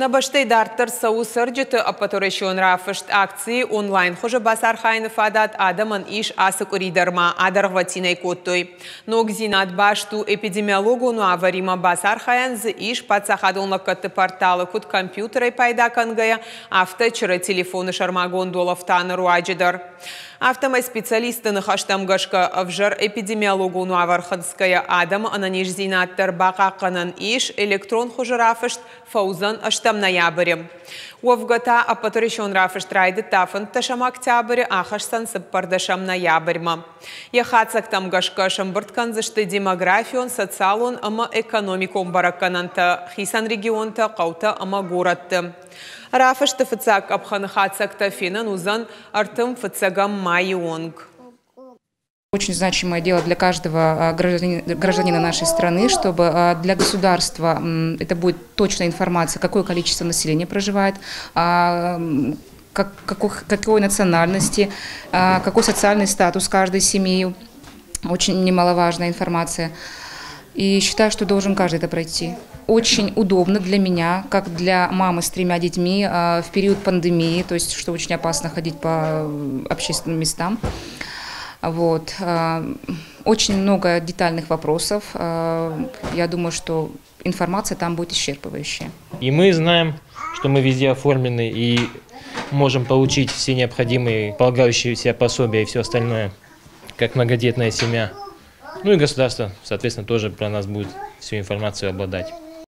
Нӕ бӕстӕйы дарддӕр цӕуы цӕрджыты ӕппӕтуӕрӕсеон рафыст. Акцийы онлайн хуызы бацархайыны фадат адӕмӕн ис ацы къуыри дӕр ма, адӕргъвӕтин ӕй кодтой. Ногдзинад баст у эпидемиологон уавӕримӕ. Бацархайӕн дзы ис паддзахадон лӕггӕдты порталы куыд компьютерӕй пайда кӕнгӕйӕ, афтӕ чыры телефоны сӕрмагонд уӕлӕфтуаны руаджы дӕр. Афтӕмӕй специалистты ныхӕстӕм гӕсгӕ, ӕвзӕр эпидемиологон уавӕр хынцгӕйӕ адӕмы ӕнӕниздзинад дӕр бахъахъхъӕнӕн ис. Электрон хуызы рафыст фӕуыдзӕн ӕстӕм ноябры. Уӕвгӕ та ӕппӕтуӕрӕсеон рафыст райдыдта 15 октябры, ахӕсдзӕн 14 ноябрьмӕ. Йӕ хатдзӕгтӕм гӕсгӕ сӕмбырд кӕндзысты демографион, социалон ӕмӕ экономикон бӕрӕггӕнӕнтӕ хицӕн регионтӕ, хъӕутӕ ӕмӕ горӕтты. Рафысты фыццаг къӕпхӕны хатдзӕгтӕ фенӕн уыдзӕн 31 майы онг. Очень значимое дело для каждого гражданина нашей страны, чтобы для государства это будет точная информация, какое количество населения проживает, какой национальности, какой социальный статус каждой семьи. Очень немаловажная информация. И считаю, что должен каждый это пройти. Очень удобно для меня, как для мамы с тремя детьми в период пандемии, то есть что очень опасно ходить по общественным местам. Вот. Очень много детальных вопросов. Я думаю, что информация там будет исчерпывающая. И мы знаем, что мы везде оформлены и можем получить все необходимые полагающиеся пособия и все остальное, как многодетная семья. Ну и государство, соответственно, тоже про нас будет всю информацию обладать.